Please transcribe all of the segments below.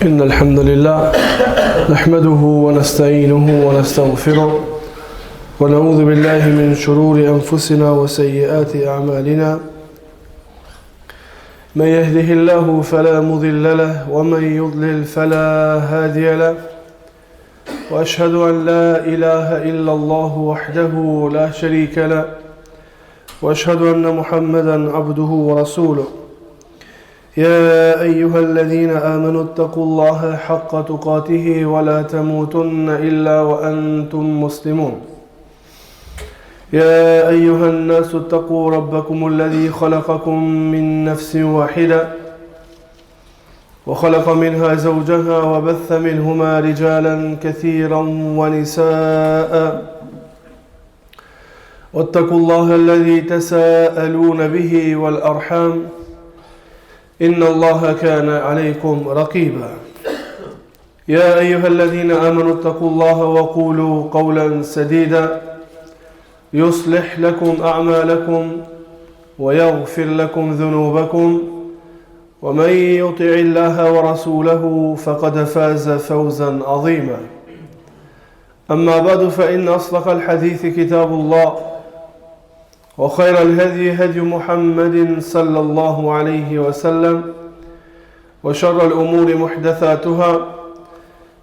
إن الحمد لله نحمده ونستعينه ونستغفره ونعوذ بالله من شرور أنفسنا وسيئات أعمالنا من يهده الله فلا مضل له ومن يضلل فلا هادي له وأشهد أن لا إله إلا الله وحده لا شريك له وأشهد أن محمدا عبده ورسوله يا أيها الذين آمنوا اتقوا الله حق تقاته ولا تموتن إلا وأنتم مسلمون يا أيها الناس اتقوا ربكم الذي خلقكم من نفس واحدة وخلق منها زوجها وبث منهما رجالا كثيرا ونساء واتقوا الله الذي تساءلون به والأرحام إن الله كان عليكم رقيبا يا أيها الذين آمنوا اتقوا الله وقولوا قولا سديدا يصلح لكم أعمالكم ويغفر لكم ذنوبكم ومن يطع الله ورسوله فقد فاز فوزا عظيما أما بعد فإن أصدق الحديث كتاب الله وخير الهدي هدي محمد صلى الله عليه وسلم وشر الأمور محدثاتها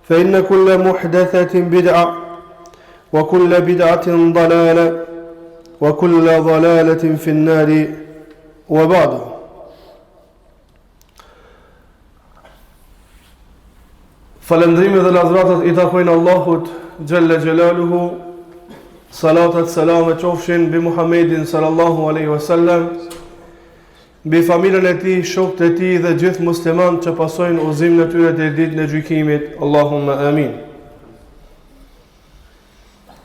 فإن كل محدثة بدعة وكل بدعة ضلالة وكل ضلالة في النار وبعد Falëndrimi dhe lavdëratat i takojnë Allahut xhelle xhelaluhu. Salatat selamet qofshin mbi Muhammedin sallallahu alaihi wasallam, mbi familjen e tij, shokët e tij dhe gjithë muslimanët që pasojnë udhëzimin e tyre deri ditën e gjykimit. Allahumma amin.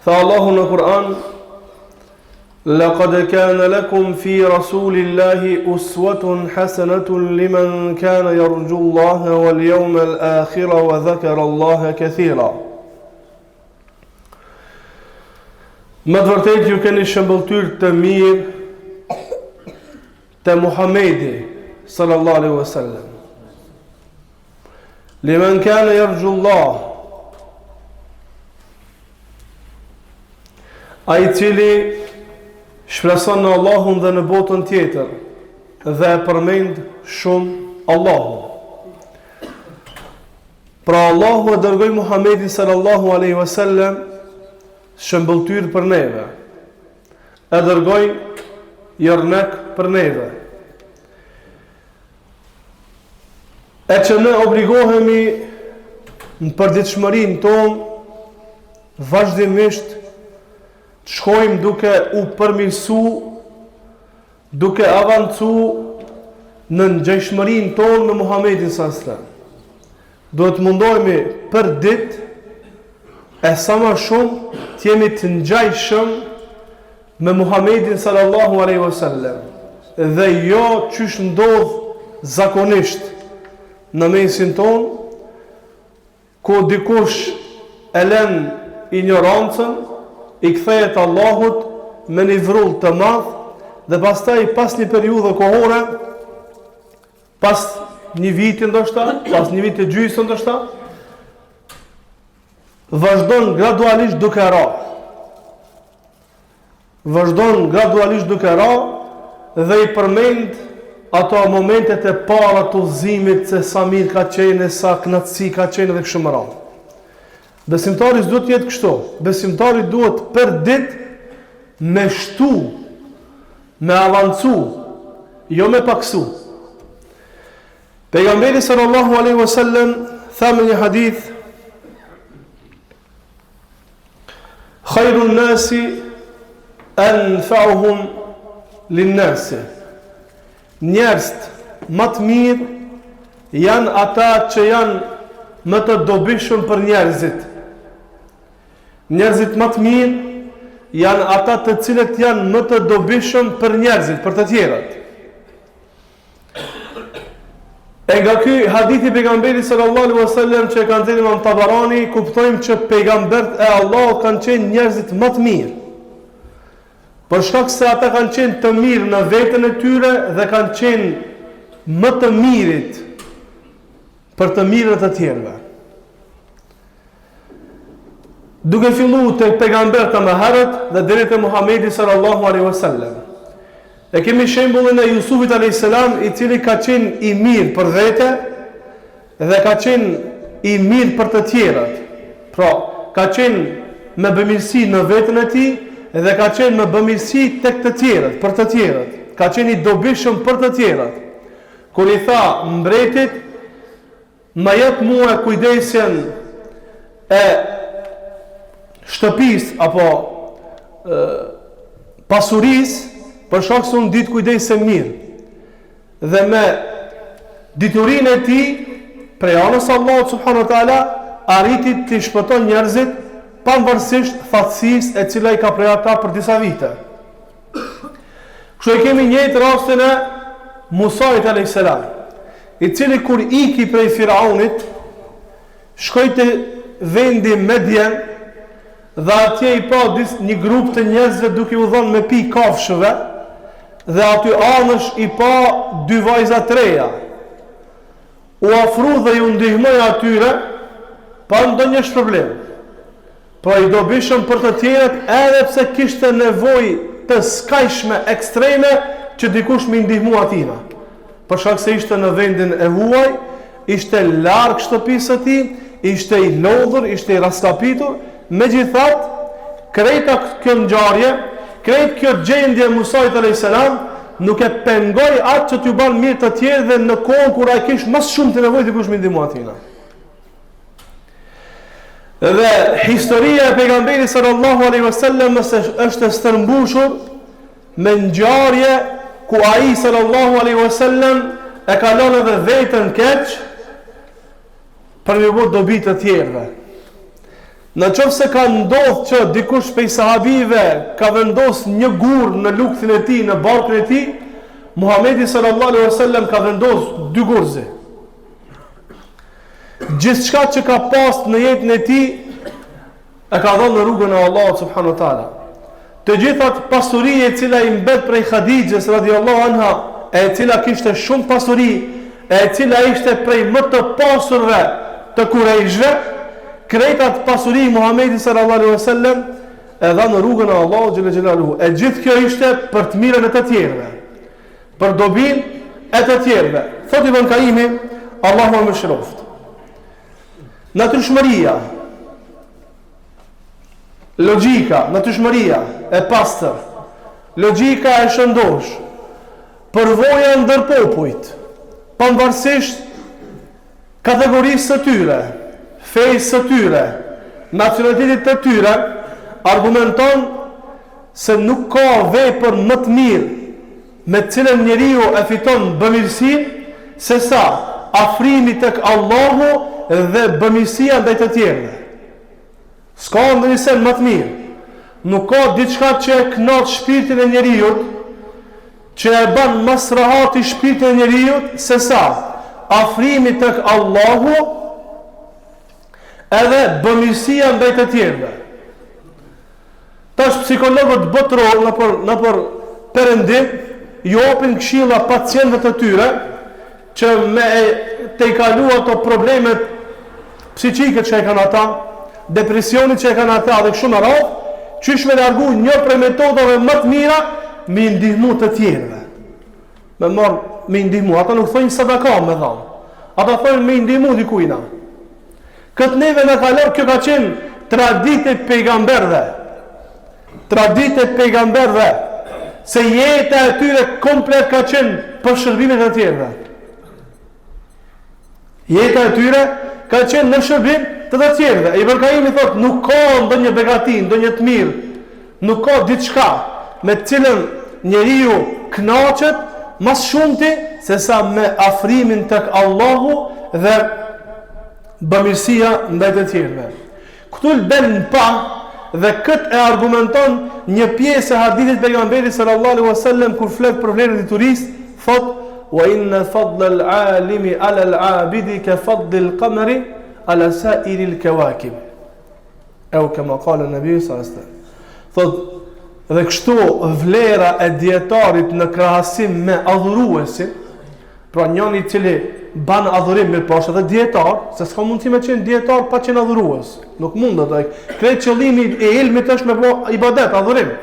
Tha Allahu në Kur'an: Laqad kana lakum fi rasulillahi uswatun hasanatun liman kana yarju Allaha wal yawmal akhir wa dhakara Allaha kathira. Me të vërtetë ju keni shëmbëlltyrë të mirë te Muhammedi sallallahu alaihi wasallam. Liman kana yarju Allah Ai i cili shpreson në Allahun dhe në botën tjetër dhe e përmend shumë Allahun. Pra Allahu e dërgoi Muhammedin sallallahu alaihi wasallam shëmbëlltyrë për neve. E dërgoi jërnek për neve. E që ne obligohemi në përditshmërinë tonë vazhdimisht të shkojmë duke u përmirësu, duke avancu në ngjashmërinë tonë me Muhammedin sallallahu alaihi wasallam. Duhet të mundohemi për ditë e sa më shumë të jemi të ngjajshëm me Muhammedin sallallahu alaihi wasallam dhe jo qysh ndodh zakonisht në mesin tonë ku dikush e len injorancën i kthehet Allahut me një vrull të madh dhe pastaj pas një periudhe kohore Pas një viti ndoshta, pas një viti e gjysmë ndoshta, vazhdon gradualisht duke ra. Vazhdon gradualisht duke ra dhe i përmend ato momentet e para të udhëzimit se sa mirë ka qenë, sa kënaqësi ka qenë dhe kështu me radhë. Besimtari s'duhet të jetë kështu. Besimtari duhet për ditë me shtu Me avancu, jo me paksu. Pejgamberi sallallahu alaihi wasallam tha në një hadith Khairun nasi anfa'uhum lin-nasi. Njerëzit më të mirë janë ata që janë më të dobishëm për njerëzit. Njerëzit më të mirë janë ata të cilët janë më të dobishëm për njerëzit, për të tjerët. E nga ky hadith i pejgamberit sallallahu alaihi wasallam që e ka nxjerrë Imam Tabarani, kuptojmë që pejgamberët e Allahut kanë qenë njerëzit më të mirë. Për shkak se ata kanë qenë të mirë në veten e tyre dhe kanë qenë më të mirit. Për të mirën e të tjerëve. Duke fillu te pejgamberët më herët dhe deri te Muhamedi sallallahu alaihi wasallam. E kemi shembullin e Jusufit alayhis salam i cili ka qenë i mirë për vete dhe ka qenë i mirë për të tjerët. Pra, ka qenë me bëmirësi në veten e tij dhe ka qenë me bëmirësi tek të tjerët, për të tjerët. Ka qenë i dobishëm për të tjerët. Kur i tha mbretit, Më jep mua kujdesjen e shtëpisë apo e, pasurisë, për shkak se unë di të kujdesem mirë. Dhe me diturinë e tij, prej anës Allahut subhanahu wa taala, arriti t'i shpëton njerëzit pavarësisht thatësisë e cila i ka pre ata për disa vite. Kështu e kemi njëjtë rastin e Musait a.s. I cili kur iki prej Firaunit, shkoi te vendi Medjen dhe atje i pa dis, një grup të njerëzve duke u dhënë me pi kafshëve dhe aty anësh i pa dy vajza të reja. U afru dhe ju ndihmoi atyre pa ndonjë shpërblim. Pra i dobishëm për të tjerët edhe pse kishte nevojë të skajshme ekstreme që dikush me i ndihmu atina. Për shkak se ishte në vendin e huaj, ishte larg shtëpisë së tij, ishte i lodhur, ishte i raskapitur, megjithatë, krejt kjo ngjarje, krejt kjo gjendje e Musait alayhis salam nuk e pengoi atë që t'ju ban mirë të tjerëve në kohën kur ai kish më së shumti nevojë dikush me i ndihmu atina. Dhe historia e pejgamberit sallallahu alaihi wasallam është e stërmbushur me ngjarje ku ai sallallahu alaihi wasallam e ka lënë edhe veten keq për me bo dobi të tjerëve. Në qoftë se ka ndodhë që dikush prej sahabive ka vendos një gur në lukthin e tij, në barkun e tij, Muhamedi sallallahu alaihi wasallam ka vendos dy gurzi. Gjithçka që ka pas në jetën e tij e ka dhënë në rrugën e Allahut subhanahu wa taala. Të gjithë atë pasuri e cila i mbet prej Hadixhes radiallahu anha, e cila kishte shumë pasuri, e cila ishte prej më të pasurve të Kurejshve, krejt atë pasuri Muhamedi sallallahu alaihi wasallam e dha në rrugën e Allahut xhele xhelaluhu. E gjithë kjo ishte për të mirën e të tjerëve. Për dobinë e të tjerëve. Thotë Ibn Kajimi, Allahu e mëshiroftë. Natyrshmëria, logjika, natyrshmëria e pastër, logjika e shëndoshë, përvoja ndër popujt, pavarësisht kategorisë së tyre, fesë së tyre, nacionalitetit të tyre, argumenton se nuk ka vepër më të mirë me të cilën njeriu e fiton bëmirësinë sesa afrimi tek Allahu dhe bëmirësia ndaj të tjerëve. S'ka ndonjë sen më të mirë. Nuk ka diçka që e kënaq shpirtin e njeriut, që e ban më së rahati shpirtin e njeriut sesa afrimi tek Allahu edhe bëmirësia ndaj të tjerëve. Tash psikologët botërorë nëpër nëpër perëndim ju japin këshilla pacientëve të tyre që me e tejkalu ato problemet psiqike që e kanë ata, depresionit që e kanë ata dhe kështu me radhë, qysh me largu një prej metodave më të mira me i ndihmu të tjerëve. Me marr me i ndihmu, ata nuk thonë sadaka me dhanë. Ata thonë me i ndihmu dikujna. Këtë neve na ka lënë, kjo ka qenë traditë e pejgamberëve. Traditë e pejgamberëve se jeta e tyre komplet ka qenë për shërbimin e të tjerëve. Jeta e tyre ka qenë në shërbim të të tjerëve. Ibn Kajimi thotë, nuk ka ndonjë begati, ndonjë të mirë, nuk ka diçka me të cilën njeriu kënaqet më së shumti sesa me afrimin tek Allahu dhe bamirësia ndaj të tjerëve. Këtu del në pah dhe këtë e argumenton një pjesë e hadithit të pejgamberit sallallahu alaihi wasallam kur flet për vlerën e diturisë, thotë wa inna fadla al-alimi ala al-abidi ka fadli al-qamari ala sa'iri al-kawakib. Eu kema kale nebi sallallahu alaihi wasallam. Thotë dhe kështu vlera e dijetarit në krahasim me adhuruesin. Pra njoni i cili ban adhurim mirëpo është edhe dijetar, se s'ka mundësi me qenë dijetar pa qenë adhurues. Nuk mundet ai. Krejt qëllimi i ilmit është me bo ibadet, adhurim.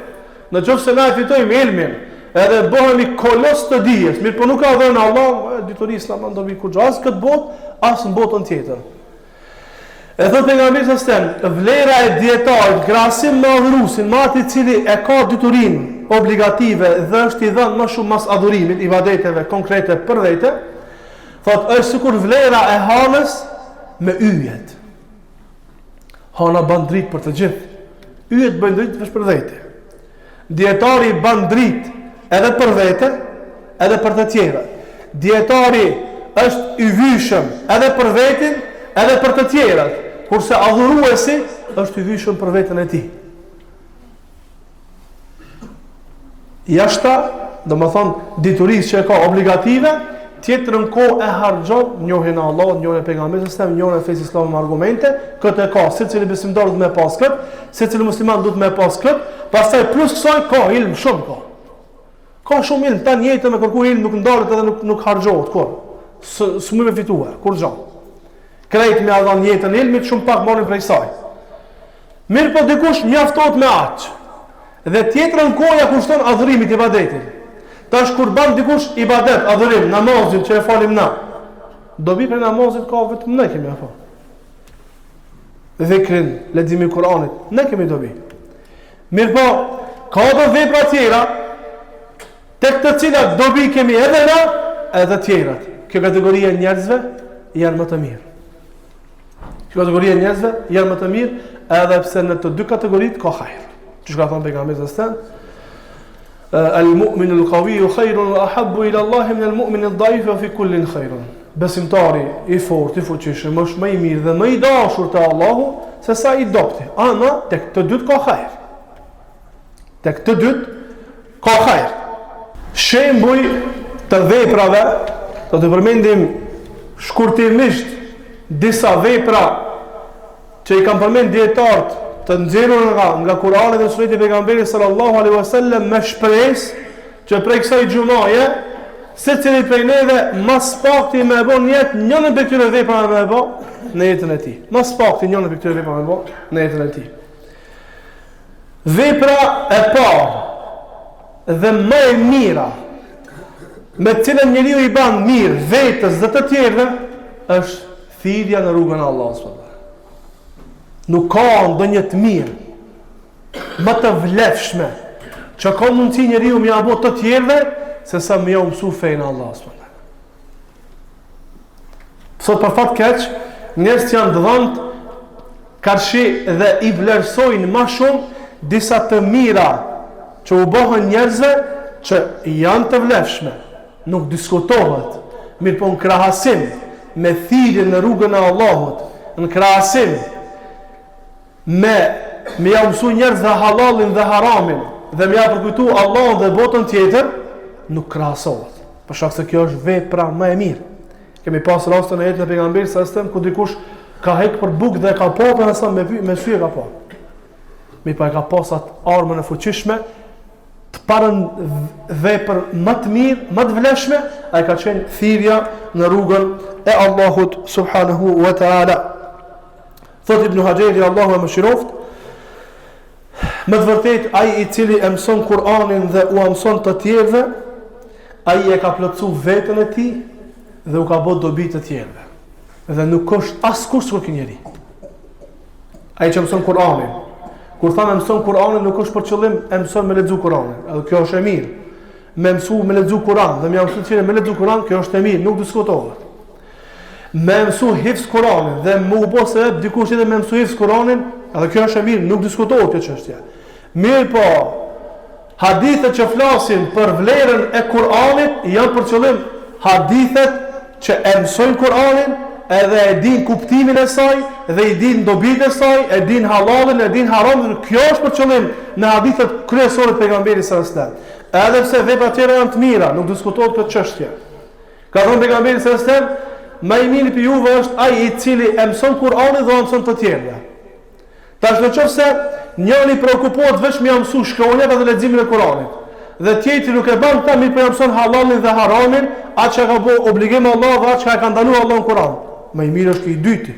Në qoftë se na e fitojmë ilmin, edhe bëhemi kolos të dijes, mirëpo nuk e adhurojmë Allahun, dituria s'na ban dobi kurgjo, as këtë botë, as në botën tjetër. E thotë pejgamberi alejhi selam, vlera e dijetarit krahasim me adhuruesin, me atë i cili e ka diturinë obligative dhe është i dhënë më shumë mas adhurimit, ibadeteve konkrete për vete, thotë është sikur vlera e hanës me yjet. Hana ban dritë për të gjithë. Yjet bëjnë dritë veç për vete. Dijetari ban dritë edhe për vete, edhe për të tjerët. Dijetari është i vyshëm edhe për vetin, edhe për të tjerët, kurse adhuruesi është i vyshëm për veten e tij. Jashta, domethonë, diturisë që e ka obligative, tjetrën kohë e harxhon njohjen e Allahut, njohjen e pejgamberit alejhi selam, njohjen e fesë islame me argumente, këtë e ka secili besimtar duhet me pas kët, secili musliman duhet me pas kët, pastaj plus kësaj ka ilm shumë ka. Ka shumë ilm, tan jetën me kërku ilm nuk ndalet edhe nuk nuk harxhohet kurrë. S'mund me fitue, kurgjo. Krejt me ia dhon jetën ilmit, shumë pak marrin prej saj. Mirëpo dikush mjaftohet me aq. Dhe tjetrën kohë ja kushton adhurimit ibadetit. Tash kur ban dikush ibadet, adhurim, namazin që e falim na. Dobi prej namazit ka vetëm ne kemi apo. Dhikrin, leximi i Kuranit, ne kemi dobi. Mirëpo, ka do vepra tjera, tek të cilat dobi kemi edhe na, edhe tjerat. Kjo kategori e njerëzve janë më të mirë. Kjo kategori e njerëzve janë më të mirë, edhe pse në të dy kategoritë ka hajr. Qysh ka thënë pejgamberi alejhi selam, El mu'min el qawi khairun wa ahabbu ila Allah min el mu'min el daif wa fi kullin khairun. Besimtari i fortë, i fuqishëm është më i mirë dhe më i dashur te Allahu se sa i dobti. Ama tek të dytë ka hajr. Tek të dytë ka hajr. Shembuj të veprave, do të përmendim shkurtimisht disa vepra që i kanë përmend dijetarët të nxjerrur nga nga Kurani dhe Suneti i pejgamberit sallallahu alaihi wasallam me shpresë që prej kësaj xhumaje secili prej neve ma s'pakti me e bo në jetë njënën prej këtyre veprave me e bo në jetën e tij. Ma s'pakti njënën prej këtyre veprave me bo në jetën e tij. Vepra e parë dhe më e mira me të cilën njeriu i ban mirë vetes dhe të tjerëve është thirrja në rrugën e Allahut subhanahu Nuk ka ndonjë të mirë më të vlefshme që ka mundësi njeriu me ja bo të tjerëve se sa me jau mësu fenë e Allahut subhanahu Sot për fat keq, njerëzit janë të dhënë karshi dhe i vlerësojnë ma shumë disa të mira që u bëhen njerëzve që janë të vlefshme, nuk diskutohet, mirëpo në krahasim me thirrjen në rrugën e Allahut, në krahasim me me ja mësu njerëzve hallalin dhe haramin dhe me ja përkujtu Allahun dhe botën tjetër, nuk krahasohet. Për shkak se kjo është vepra më e mirë. Kemi pas raste në jetën e pejgamberit sallallahu alajhi wasallam ku dikush ka hek për bukë dhe ka pa për sa me me sy e ka pa. Mirëpo e ka pas atë armën e fuqishme të parën vepër më të mirë, më të vlefshme, ai ka qenë thirrja në rrugën e Allahut subhanahu wa taala. Thot Ibn Haxheri Allahu e mëshiroft, me të vërtet ai i cili e mëson Kur'anin dhe ua mëson të tjerëve, ai e ka plotësu veten e tij dhe u ka bë dobi të tjerëve. Dhe nuk është askush sikur ky njeri. Ai që mëson Kur'anin, kur thamë e mëson Kur'anin nuk është për qëllim e mëson me lexu Kur'anin. Edhe kjo është e mirë. Me mësu me lexu Kur'an dhe me ja mësu të tjerëve me lexu Kur'an, kjo është e mirë, nuk diskutohet. Me mësu hifz Kur'anin dhe me u bo sebep dikush tjetër me mësu hifz Kur'anin, edhe kjo është e mirë, nuk diskutohet kjo çështje. Mirëpo, hadithet që flasin për vlerën e Kur'anit janë për qëllim hadithet që e mësojnë Kur'anin, edhe e dinë kuptimin e saj dhe i dinë dobitë e saj, e dinë hallallin, e dinë haramin, kjo është për qëllim në hadithet kryesore të pejgamberit sallallahu alajhi wasallam. Edhe pse veprat tjera janë të mira, nuk diskutohet kjo çështje. Ka thënë pejgamberi sallallahu alajhi wasallam, më i miri prej juve është ai i cili e mëson Kur'anin dhe ua mëson të tjerëve. Tash në qoftë se njëri preokupohet veç me ja mësu shkronjat dhe leximin e Kur'anit. Dhe tjetri nuk e ban këta mirëpo ja mëson hallallin dhe haramin, atë që ka bo obligim Allah dhe atë që e ka ndalu Allah në Kur'an. Më i mirë është ky i dyti.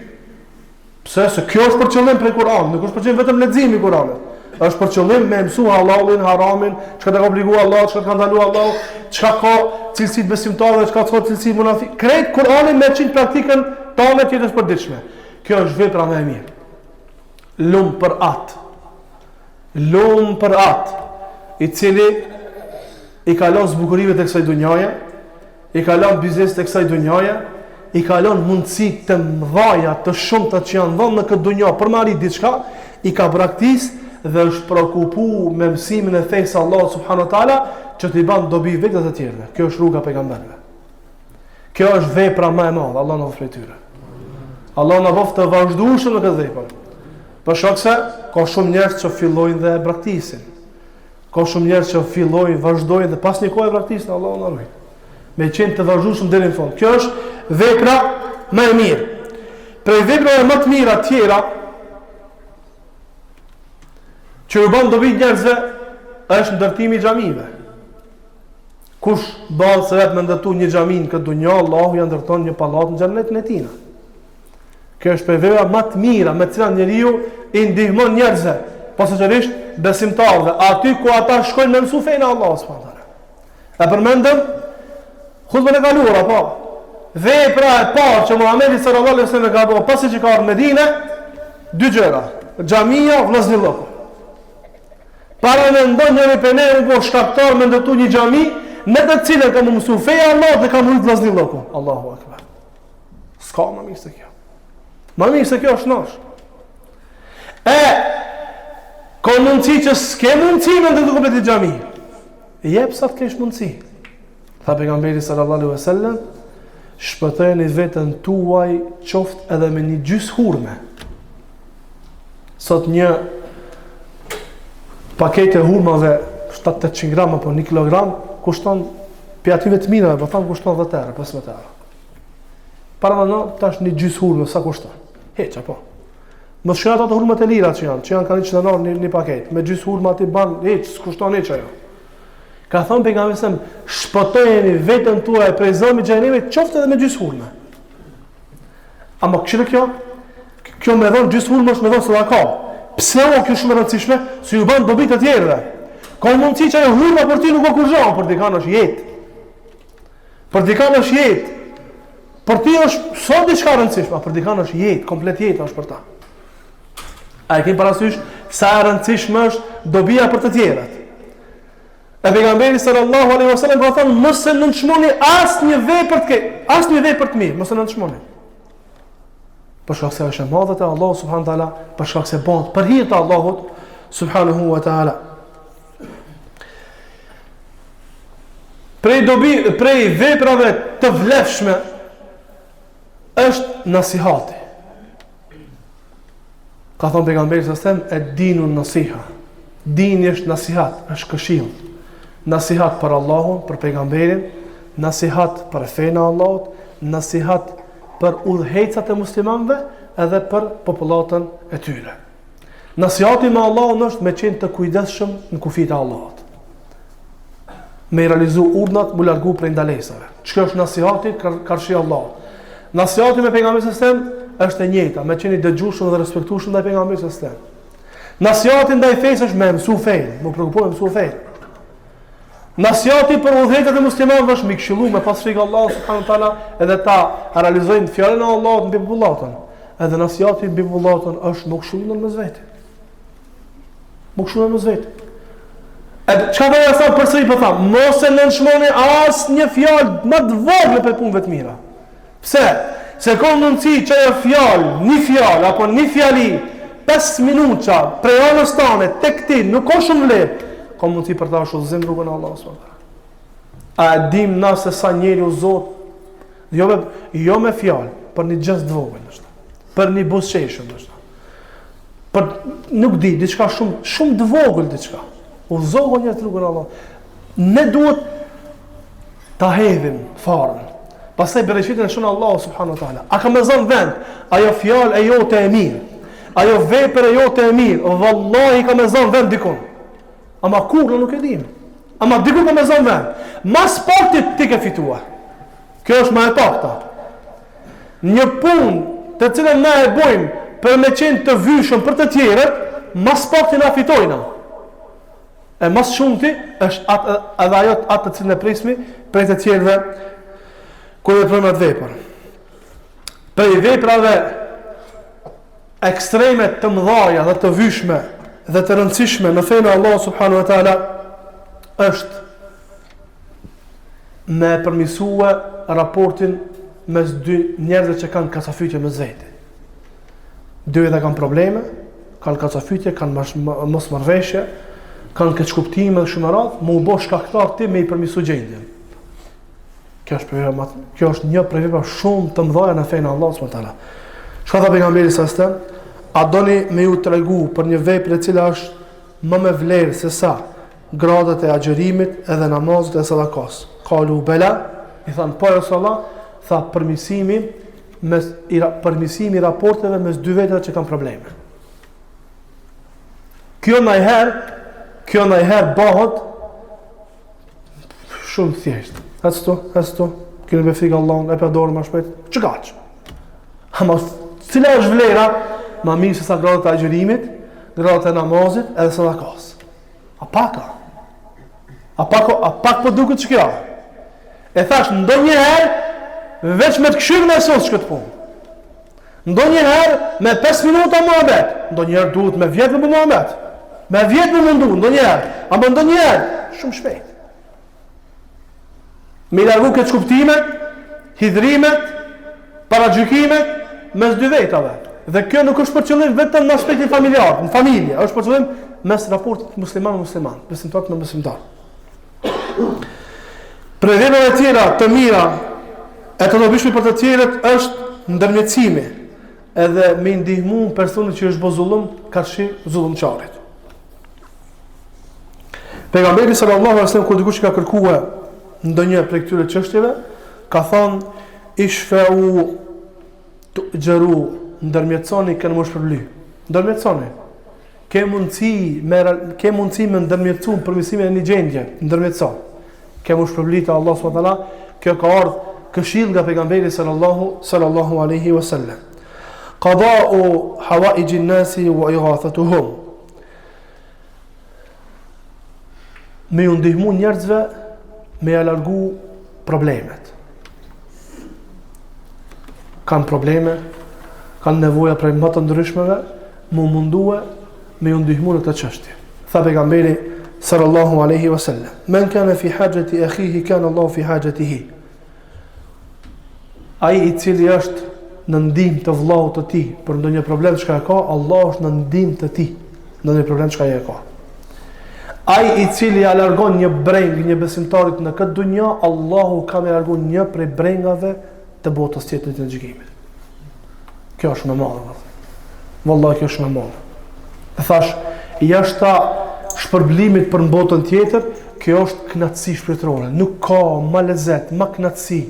Pse? Se kjo është për qëllim prej Kur'anit, nuk është për qëllim vetëm leximi i Kur'anit. Është për qëllim me mësu hallallin, haramin, çka të ka obligu Allah, çka të ka ndalu Allah, çka ka cilësi të besimtarëve, çka ka cilësi munafikëve. Krejt Kur'anin me qit praktikën tane të jetës përditshme. Kjo është vepra më e mirë. Lum për atë. Lum për atë, i cili i ka lon zbukurimet e kësaj dunjaje, i ka lon bizneset e kësaj dunjaje, i ka lon mundësi të mëdhaja, të shumta që janë dhënë në këtë dunja për me arrit diçka, i ka braktis dhe është preokupu me mësimin e fesë së Allahut subhanahu wa taala që t'i ban dobi vetes dhe të tjerëve. Kjo është rruga e pejgamberëve. Kjo është vepra më e madhe, Allah na bëftë prej tyre. Allah na bëftë të vazhdueshëm në këtë vepër. Për shkak se ka shumë njerëz që fillojnë dhe e braktisin. Ka shumë njerëz që fillojnë, vazhdojnë dhe pas një kohe e braktisin, Allahu na ruajt. Me qenë të vazhdueshëm deri në fund. Kjo është vepra më e mirë. Prej veprave më të mira tjera që ju bën dobi njerëzve është ndërtimi i xhamive. Kush bëhet sebep me ndërtu një xhami në këtë dunja, Allahu ja ndërton një pallat në xhennetin e tina. Kjo është prej veprave më të mira me të cilat njeriu i ndihmon njerëzve, posaçërisht besimtarëve, aty ku ata shkojnë me mësu fenë e Allahut subhanahu teala. E përmendëm hutbën e kaluar apo vepra e parë që Muhamedi sallallahu alaihi wasallam ka bërë pasi që ka ardhur në Medinë, dy gjëra, xhamia, vllaznillëku. Paramendo njëri prej ne u bo shkaktar me ndërtu një xhami në të cilën ka me mësu feja e Allahut dhe ka me rujt vllaznillëku. Allahu akbar. S'ka më mirë se kjo. Më mirë se kjo është nosh. E, ka mundësi që s'ke mundësi me ndërtu komplet një xhami. Jep sa të kesh mundësi. Tha pejgamberi sallallahu alaihi wasallam, shpëtojeni veten tuaj qoftë edhe me një gjysë hurme. Sot një paketë e hurmave 7-800 gram apo 1 kg kushton prej atyve të mirave, po tham kushton 10 euro, 15 euro. Paramendo tash një gjysë hurme sa kushton. Hiç apo. Mos shkon ato hurmat e lira që janë, që janë kanë 100 euro një, një paketë. Me gjysë hurma ti ban hiç, s'kushton hiç ajo. Ka thënë pejgamberi sallam, shpëtojeni veten tuaj prej zjarmit xhehenemit qoftë edhe me gjysë hurme. Ama kështu kjo, kjo me dhon gjysë hurme është me dhon sadaka. Pse o kjo shumë e rëndësishme? Se ju bën dobi të tjerëve. Ka mundësi që ajo hurma për ty nuk o kurgjo, për dikan është jetë. Për dikan është jetë. Për ty është s'o diçka e rëndësishme, për dikan është jetë, komplet jetë është për ta. A e kemi parasysh sa e rëndësishme është dobia për të tjerët? E pejgamberi sallallahu alaihi wasallam ka thënë mos e nënçmoni asnjë vepër të keq, asnjë vepër të mirë, mos e nënçmoni. Për shkak se është e madhe te Allahu subhanahu teala, për shkak se bëhet për hir të Allahut subhanahu wa taala. Prej dobi, prej veprave të vlefshme është nasihati. Ka thonë pejgamberi sallallahu alajhi wasallam, "Ed-dinu nasiha." Dini është nasihat, është këshill. Nasihat për Allahun, për pejgamberin, nasihat për fenë e Allahut, nasihat për udhëheqësat e muslimanëve edhe për popullatën e tyre. Nasihati me Allahun është me qenë të kujdesshëm në kufijtë e Allahut. Me i realizu urdhnat, mu largu prej ndalesave. Çka është nasihati karshi Allahut? Nasihati me pejgamberin sallallahu alajhi wasallam është e njëjta, me qenë i dëgjueshëm dhe respektueshëm ndaj pejgamberit sallallahu alajhi wasallam. Nasihati ndaj fesë është me mësu fenë, mu preokupu me mësu fenë. Nasihati për udhëheqësit e muslimanëve është me i këshillu me pas frikë Allahun subhanahu teala edhe ta realizojnë fjalën e Allahut mbi popullatën. Edhe nasihati mbi popullatën është mu këshillu në mes vete. Mu këshillu në mes vete. E çka do të thotë përsëri po tham, mos e nënçmoni asnjë fjalë më të vogël prej punëve të mira. Pse? Se ka mundësi që ajo fjalë, një fjalë apo një fjali, 5 minuta prej anës tane tek ti nuk ka shumë vlerë. Ka mundësi për ta është udhëzim rrugën e Allahut subhanahu A e dim na se sa njeri udhëzohet jo me jo me fjalë, për një gjest të vogël ndoshta. Për një buzëqeshje ndoshta. Për nuk di, diçka shumë shumë të vogël diçka. Udhëzohen njerëzit rrugën e Allahut. Ne duhet ta hedhim farën. Pastaj bereqetin e shton Allahu subhanahu wa taala. A ka me zon vend ajo fjalë e jote e mirë? Ajo vepër e jote e mirë, vallahi ka me zon vend dikun. Ama kurrë nuk e dim. Ama diku ka me zonë vend. Ma s'pakti ti ke fitua. Kjo është ma e pakta. Një punë të cilën na e bojmë për me qenë të vyshëm për të tjerët, ma s'pakti na fitojna. E ma s'shumti është atë, edhe ajo atë të cilën e prismi prej të tjerëve kur e veprojmë atë vepër. Prej veprave ekstreme të mëdhaja dhe të vyshme dhe të rëndësishme në fenë e Allahut subhanahu wa taala është me e përmisue raportin mes dy njerëzve që kanë kacafytje mes veti. Dy veta kanë probleme, kanë kacafytje, kanë mosmarrëveshje, kanë keqkuptime dhe shumë me radhë, me u bo shkaktar ti me i përmisu gjendjen. Kjo është prej veprave, kjo është një prej veprave shumë të mëdha në fenë e Allahut subhanahu wa taala. Çka tha pejgamberi sa selam? A doni me ju tregu për një vepër e cila është më me vlerë se sa gradat e agjërimit edhe namazit e sadakas? Kalu bela, i thanë po ja Resulallah, tha përmisimi mes i përmisimi i raporteve mes dy vetave që kanë probleme. Kjo najherë, kjo najherë bëhet Shumë thjesht. Ec tu, ec tu, keni me frikë Allahun, e pa dorën më shpejt. Çka? Ama cila është vlera? Ma mirë se sa gradat e agjërimit, gradat e namazit edhe sadakas. A pak a? A pak, a pak po duket që kjo? E thash, ndonjëherë, veç me të këshyrë me sos që këtë punë. Ndonjëherë me 5 minuta muhabet, ndonjëherë duhet me vjet me muhabet. Me vjet me mundu, ndonjëherë, ama ndonjëherë shumë shpejt. Me i largu keqkuptimet, hidhrimet, paragjykimet mes dy vetave. Dhe kjo nuk është për qëllim vetëm në aspektin familjar, në familje, është për qëllim mes raportit musliman me musliman, besimtar me besimtar. Prej veprave tjera të mira e të dobishme për të tjerët është ndërmjetësimi edhe me ndihmu personit që është bo zullum karshi zullumqarit. Pejgamberi sallallahu alaihi wasallam kur dikush ka kërkuar ndonjë prej këtyre çështjeve, ka thënë ishfeu tuxheru ndërmjetësoni keni m'u shpërbly. Ndërmjetësoni. Ke mundësi me ke mundësi me ndërmjetësu në përmirësimin e një gjendje, ndërmjetëso. Ke m'u shpërbly te Allahu subhanahu wa taala, kjo ka ardhur këshill nga pejgamberi sallallahu sallallahu alaihi wasallam. Qada'u hawaij an-nasi wa ighathatuhum. Me ju ndihmu njerëzve me ja largu problemet. Kanë probleme, kanë nevoja prej më të ndryshmeve, m'u mundue me ju ndihmu në këtë çështje. Tha pejgamberi sallallahu alaihi wasallam, "Men kana fi hajati akhihi kana Allahu fi hajatihi." Ai i cili është në ndihmë të vëllaut të tij për ndonjë problem çka e ka, Allahu është në ndihmë të tij në ndonjë problem çka e ka. Ai i cili ja largon një brengë një besimtarit në këtë dunja, Allahu ka me largu një prej brengave të botës tjetër ditën e gjykimit. Kjo është shumë e madhe. Vallahi kjo është shumë e madhe. E thash, jashta shpërblimit për në botën tjetër, kjo është kënaqësi shpirtërore. Nuk ka ma lezet, ma kënaqësi,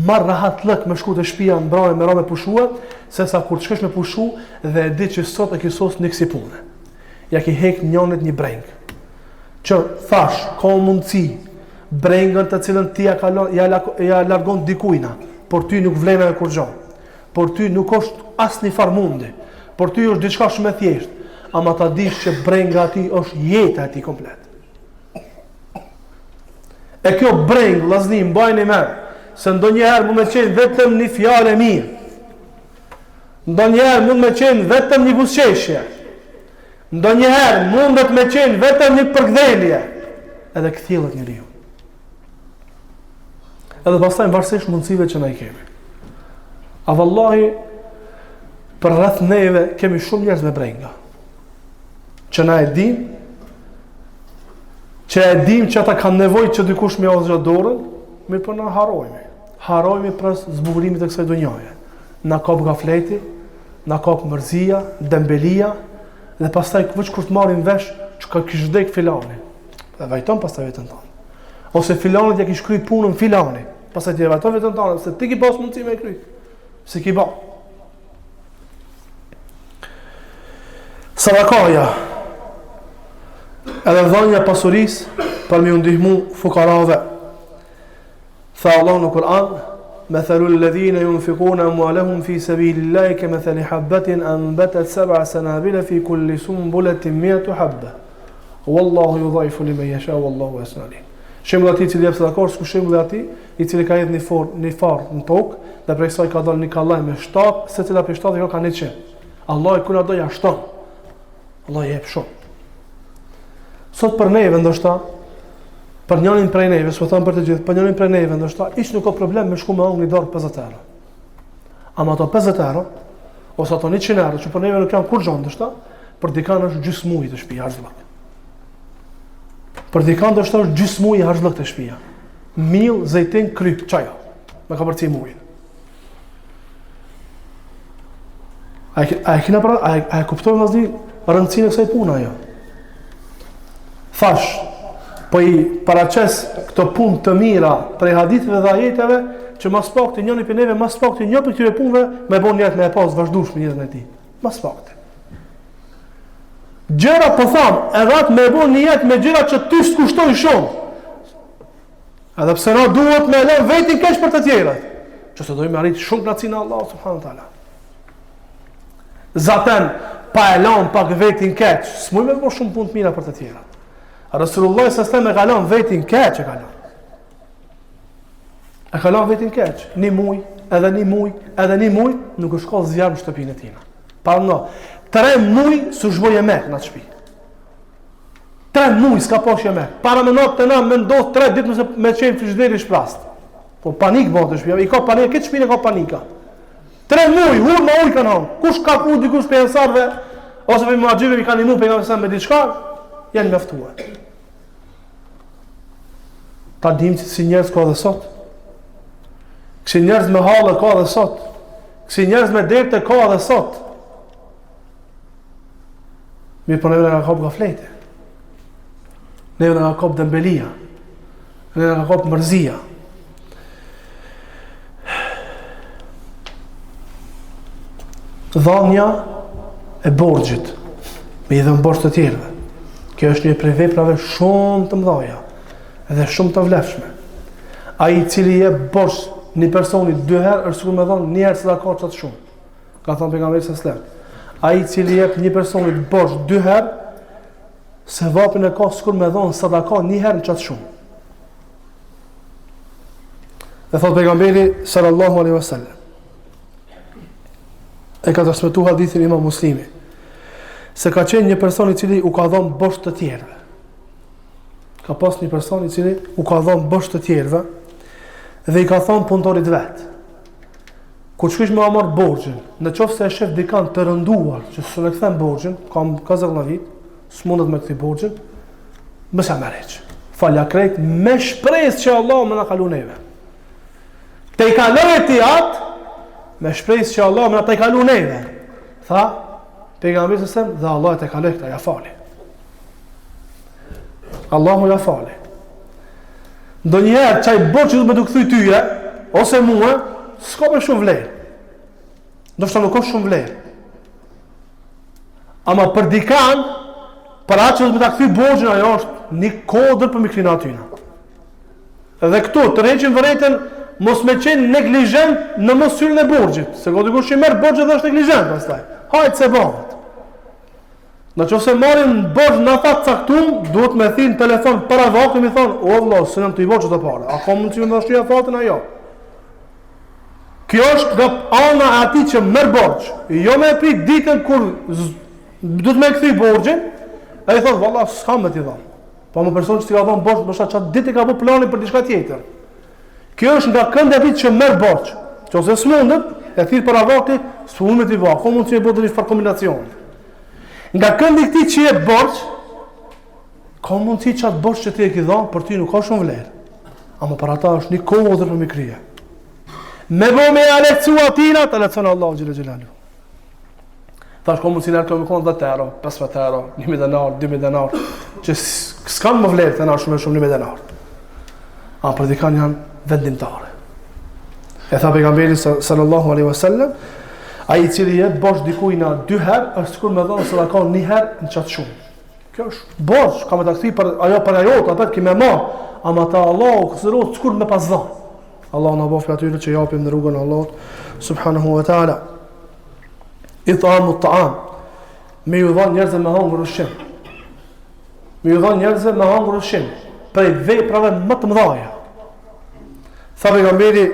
ma rahatllëk me shku te shtëpia mbrame me ra me pushua, se sa kur të shkosh me pushu dhe e di që sot e ki sos një kësi pune. Ja ki hek njonit një brengë. Që thash, ka mundësi brengën të cilën ti ja kalon, ja, ja largon dikujna, por ty nuk vlen ajo kurgjo. Por ty nuk është asnjë farë mundi. Por ty është diçka shumë e thjeshtë. Ama ta dish që brenga e tij është jeta e tij komplet. E kjo brengë, vllazni, mbajni mend, se ndonjëherë mund me qenë vetëm një fjalë e mirë. Ndonjëherë mund me qenë vetëm një buzëqeshje. Ndonjëherë mundet me qenë vetëm një përkdhelje. Edhe kthjellet njeriu. Edhe pastaj varësisht mundësive që na i kemi. A vallahi përreth neve kemi shumë njerëz me brenga. Që na e dim, që e dim që ata kanë nevojë që dikush me ia zgjat dorën, mirëpo na harrojmë. Harrojmë prej zbukurimit të kësaj dunjaje. Na kap gafleti, na kap mërzia, dembelia, dhe pastaj veç kur të marrim vesh që kish vdek filani. Dhe vajton pastaj veten tonë. Ose filanit ja kish kry punën filani. Pastaj ti e vajton veten tonë, se ti ki pas mundësi me kry. S'e ki ba. Sadakaja edhe dhënia pasurisë. për me ju ndihmu fukarave. Tha Allahu në Kur'an, Methalu alladhina yunfiquna amwalahum fi sabilillahi kamathali habatin anbatat sab'a sanabila fi kulli sunbulatin mi'atu habba. Wallahu yudha'ifu liman yasha wallahu wasi'un alim. Shembulli i atij i cili jep sadaka është sikur shembulli i atij i cili ka hedhë një for, një farë në tokë dhe prej saj ka dalë një kallam me shtatë, secila prej shtatë ka 100. Allahu kujna do ja shton. Allahu jep shumë. Sot për neve ndoshta për njërin prej neve, s'po them për të gjithë, për njërin prej neve ndoshta hiç nuk ka problem me shku me hangër një darkë 50 euro. Ama ato 50 euro ose ato 100 euro që për neve nuk janë kurrgjë ndoshta, për dikan është gjysmë muji te shtëpia harxhllëk. Për dikan ndoshta është gjysmë muji harxhllëk te shtëpia. Mill, zejtin, kryp, çajo. Me kapërcy mujin. A e, a e kina pra, a e, a e kuptojmë vllazni rëndësinë e kësaj pune ajo? Thash, po i paraqes këto punë të mira prej haditheve dhe ajeteve që ma s'pakti njëri prej neve, ma s'pakti një prej këtyre punëve me bo nijet me e pas vazhdueshme n'jetën e tij. Ma s'pakti. Gjëra po tham, edhe atë me bo nijet me gjëra që ty s'të kushtojnë shumë. Edhe pse na duhet me lënë vetin keq për të tjerët. Që se dojmë me arrit shumë kënaqësinë e Allahut subhanahu teala. Zaten pa e lënë pak vetin keq, s'mujmë me bo shumë punë të mira për të tjerët. Resulullah sallallahu alaihi wasallam e ka lënë vetin keq e ka lënë. E ka lënë vetin keq, një muj, edhe një muj, edhe një muj, nuk është kall zjarr në shtëpinë e tina. Paramendo, tre muj s'u bo jemek në atë shtëpi. Tre muj s'ka pas jemek. Paramendo te na me ndodh tre ditë mëse me qenë frigideri shprast. Po panik bëhet te shtëpia, i ka panik, këtë shtëpinë e ka panika. Tre muj, hurma ujë kanë hangër. Kush ka ku dikush prej ensarëve ose prej muhaxhirëve i kanë ndihmu pejgamberit me diçka, janë mjaftuar. Ta dim që kësi njerëz ka dhe sot. Kësi njerëz me halle ka dhe sot. Kësi njerëz me derte ka dhe sot. Mirëpo neve na ka kap gafleti. Neve na ka kap dembelia. Neve na ka kap mërzia. Dhanja e borxhit, me i dhënë borxh të tjerëve. Kjo është një prej veprave shumë të mëdha dhe shumë të vlefshme. Ai i cili jep borxh një personi dy herë është sikur me dhënë një herë sadaka qatë shumë. Ka thënë pejgamberi sallallahu alajhi wasallam, ai i cili jep një personi borxh dy herë, sevapin e ka sikur me dhon sadaka një herë në qatë shumë. Dhe thot pejgamberi sallallahu alaihi wasallam, e ka transmetu hadithin Imam Muslimi, se ka qenë një person i cili u ka dhënë borxh të tjerëve. Ka pas një person i cili u ka dhënë borxh të tjerëve dhe i ka thënë punëtorit vet. Kur shkosh me marr borxhin, në qoftë se e shef dikan të rënduar që s'e kthen borxhin, kam kazallavit, s'mundet me kthy borxhin, mos ja merr hiç. Falja krejt me shpresë që Allahu me na kalu neve. Tejkaloje ti atë, me shpresë që Allahu me na tejkalu neve. Tha, pejgamberi sallallahu alajhi wasallam, dhe Allahu e tejkaloi këta, ja fali. Allahu ja fali. Ndonjëherë qaj borxh që duhet me t'u kthy tyje, ose mua, s'ka për shumë vlerë. Ndoshta nuk ka shumë vlerë. Ama për dikan, për atë që duhet me ta kthy borxhin, ajo është një kodër për mi kry atyna. Dhe këtu, tërheqim vërejtjen, mos me qenë neglizhent në moskthyrjen e borxhit. Se ka dikush që merr borxhin dhe është neglizhent, pastaj. Hajt se bëhet. Në qoftë se marrim borxh në afat caktum, duhet me thirr në telefon para vakti me thonë, o vëlla, s'jam tu i bo qëto pare. A ka mundësi me shty afatin a jo? Kjo është nga ana e atij që merr borxh. Jo me prit ditën kur duhet me kthy borxhin, ai thotë, valla, s'kam me t'i dhënë. Po më person që t'i ka dhënë borxh, ndoshta qat ditë ka bë planin për diçka tjetër. Kjo është nga këndi i atij që merr borxh. Nëse s'mundet, e thirr para vakti, s'mundet t'i bë. Ka mundësi me bë ndonjë farë kombinacion. Nga këndi i këtij që jep borxh, ka mundësi që atë borxh që ti e ki dhënë për ty nuk ka shumë vlerë. Ama për ata është një kodër për mi krye. Me bo me ja lehtësu atina, ta lehtëson Allahu xhele xhelaluhu. Thash ka mundësi në me konë 10 euro, 15 euro, 1000 denar, 2000 denar, që s'kanë më vlerë te na shumë e shumë 1000 denar. Ama për dikan janë vendimtare. E tha pejgamberi sallallahu alaihi wasallam, ai i cili jep borxh dikujna dy herë, është sikur me dhënë sadaka një herë në qatë shumë. Kjo është borxh, ka me ta kthy për ajo për ajo, apet ki me marr. Ama te Allahu konsiderohet sikur me pas dhënë. Allahu na bëftë atyre që japim në rrugën e Allahut subhanahu wa taala. Itamu ta'am. Me ju dhënë njerëzve me hangër ushqim. Me ju dhënë njerëzve me hangër ushqim prej veprave më të mëdha. Tha pejgamberi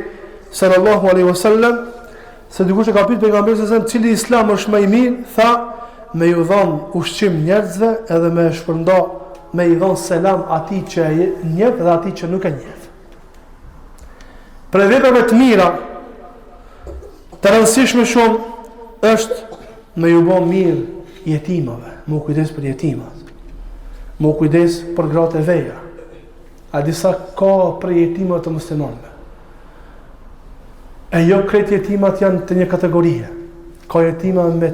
sallallahu alaihi wasallam se dikush e ka pyetur pejgamberin sallallahu alaihi wasallam cili islam është më i mirë, tha me ju dhon ushqim njerëzve edhe me shpërnda me i dhon selam atij që e njeh dhe atij që nuk e njeh. Prej veprave të mira të rëndësishme shumë është me ju bo mirë jetimave, me u kujdes për jetimat, me u kujdes për gratë e veja. A di sa ka prej jetimave të muslimanëve? E jo krejt jetimat janë të një kategorie. Ka jetima me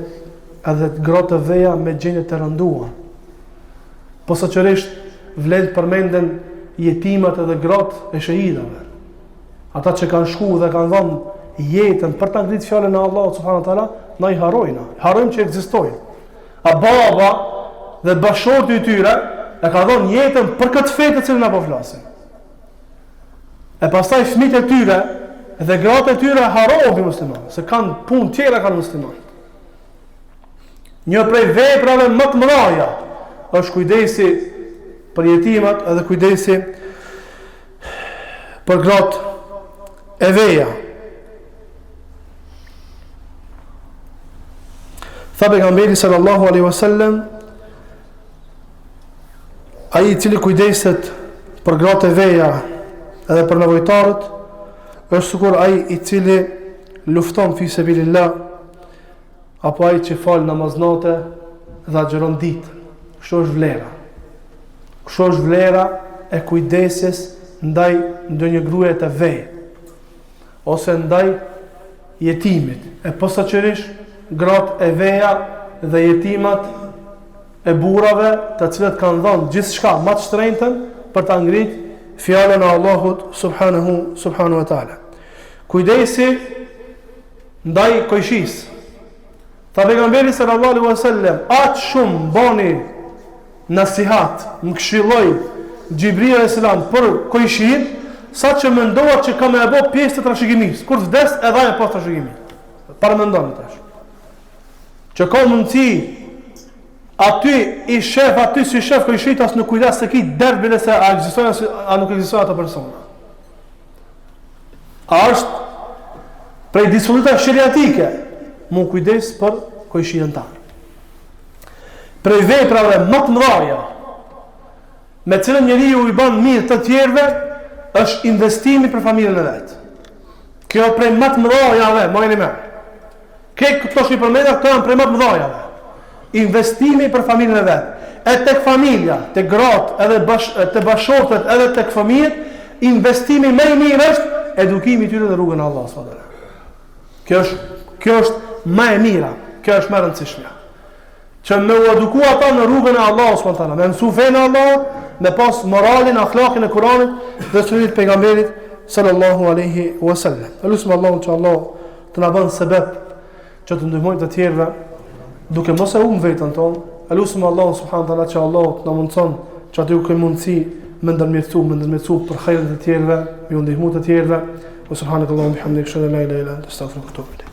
edhe gra të veja me gjendje të rënduar. Posaçërisht vlen të përmenden jetimat edhe gratë e shehidave. Ata që kanë shku dhe kanë dhënë jetën për ta ngritur fjalën e Allahut subhanahu wa taala, na i harrojna. Harrojmë që ekzistojnë. A baba dhe bashkëshorti i tyre e ka dhënë jetën për këtë fe të cilën na po flasim. E pastaj fëmijët e tyre dhe gratë e tyre harrohen prej muslimanëve, se kanë punë tjera kanë muslimanët. Një prej veprave më të mëdha është kujdesi për jetimat edhe kujdesi për gratë e veja. Tha pejgamberi sallallahu alaihi wasallam ai i cili kujdeset për gratë e veja edhe për nevojtarët është sikur ai i cili lufton fi sebilillah apo ai që fal namaz nate dhe agjëron ditë. Kështu është vlera. Kështu është vlera e kujdesjes ndaj ndonjë gruaje të ve ose ndaj jetimit. E posaçërisht gratë e veja dhe jetimat e burrave, të cilët kanë dhënë gjithçka më të shtrenjtën për ta ngrit fjalën e Allahut subhanahu subhanahu wa taala. Kujdesi ndaj kojshisë. Tha pejgamberi sallallahu alaihi wasallam, aq shumë m'bani nasihat, më këshilloi Xhibrili alayhis salam për kojshinë, sa që mendova që kam me e bo pjesë të trashëgimisë. Kur të vdes edhe ajo pas trashëgimi. Paramendoni tash. Që ka mundësi aty i shef aty s'i shef kojshitë as nuk kujdes se ki dert bile se a ekzistojnë a nuk ekzistojnë ato persona. A është prej dispozitave sheriatike m'u kujdes për kojshinë tanë. Prej veprave më të mëdha me cilën njeriu i bën mirë të tjerëve është investimi për familjen e vet. Kjo prej më të mëdhajave, majeni men. Krejt këto që i përmenda, këto janë prej më të mëdhajave. Investimi për familjen e vet. E tek familja, tek gratë, edhe bash, te bashkëshortët, edhe tek fëmijët, investimi më i mirë është edukimi i tyre në rrugën e Allahut subhanahu wa taala. Kjo është kjo është më e mira, kjo është më e rëndësishmja. Që me u eduku ata në rrugën e Allahut subhanahu wa taala, me mësu fenë e Allahut, me pas moralin, ahlakin e Kuranit dhe sunetit të pejgamberit sallallahu alaihi wasallam. E lusim Allahun që Allahu të na bën sebep që të ndihmojmë të tjerëve duke mos e humb veten tonë. E lusim Allahun subhanahu taala që Allahu të na mundson që aty ku kemi mundësi me ndërmjetësu, me ndërmjetësu për hajrin e të tjerëve, me ju ndihmu të tjerëve. Wa subhanakallahumma bihamdika ashhadu an la ilaha illa anta astaghfiruka wa atubu ilayk.